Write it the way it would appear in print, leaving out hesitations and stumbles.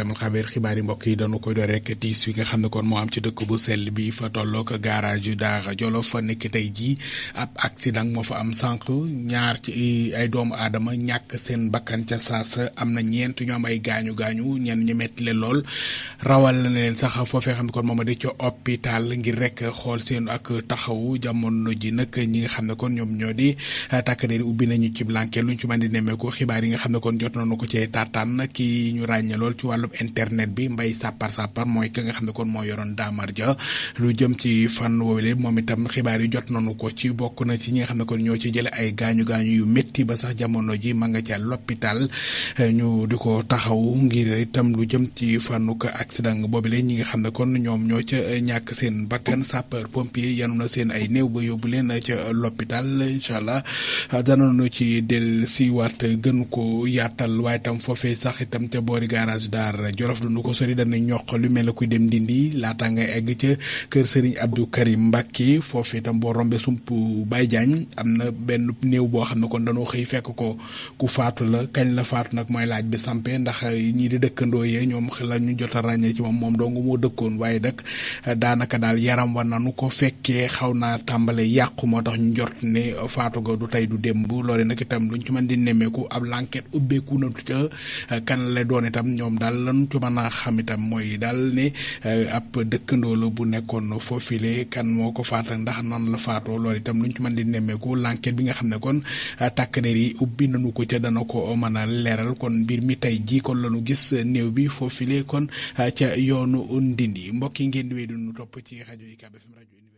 amul xibaar yi mbokk yi dañu koy door rek tiis wi nga xam ne kon moo am ci dëkk bu sell bi fa tolloog garage yu Daara Jolof fa nekk tey jii ab accident moo fa am sànq ñaar ci ay doomu aadama ñàkk seen bakkan ca saasa am na ñeent ñu am ay gaañu gaañu ñenn ñu metti leen lool rawal na leen sax foofee xam ne kon moom di ca hôpital ngir rek xool seen ak taxawu jamono ji nag ñi nga xam ne kon ñoom ñoo di takk der ubbi nañu ci blanquet luñ ci mën di nemmeeku xibaar yi nga xam ne kon jot nañu ko cee taataan ki ñu ràññee lool ci wàllu internet bi mbay sàppar mooy ki nga xam ne kon moo yoroon daamar ja lu jëm ci fan woowule moom itam xibaar yi jot nañu ko ci bokk na ci ñi nga xam ne kon ñoo ci jële ay gaañu-gaañu yu métti ba sax jamono ji ma nga ca l'hôpital ñu di ko taxaw ngir itam lu jëm ci fànnuk accident boobule ñi nga xam ne kon ñoom ñoo ca ñàkk seen bakkan sapeur pompier yanu na seen ay néew ba yóbbu leen ca l'hôpital incha allah danañu ci del siwaat gën ko yaatal waaye itam foofee sax itam ca boori garage Daara Jolof du nu ko sori dana ñoq lu mel ne kuy dem Ndindi laata nga egg ca kër Serigne Abdou Karim Mbacke foofu itam boo rombee sump Baye Diagne am na benn néew boo xam ne kon dañoo xëy fekk ko ku faatu la kañ la faatu nag mooy laaj bi sampe ndax ñii di dëkkandoo yee ñoom la ñu jot a ràññee ci moom dong moo dëkkoon waaye nag daanaka daal yaram wa nanu ko fekkee xaw naa tàmbale yàqu moo tax ñu jot ne faatu ga du tey du démb loole nag itam luñ ci mën di nemmeeku ab l'enquête ubbeeku na ca kan la doon itam ñoom daal lan ci mën a xam itam mooy daal ne ab dëkkandoo la bu nekkoon foofile kan moo ko faat ndax nan la faatoo loolu itam luñ ci mën di nemmeeku l'enquête bi nga xam ne kon takk der yi ubbi nañu ko ca dana ko mën a leeral kon mbir mi tey jii kon lañu gis néew bi foofile kon ca yoonu Ndindi mbokk yi ngeen di wéy du ñu topp ci rajo UCAB FM rajo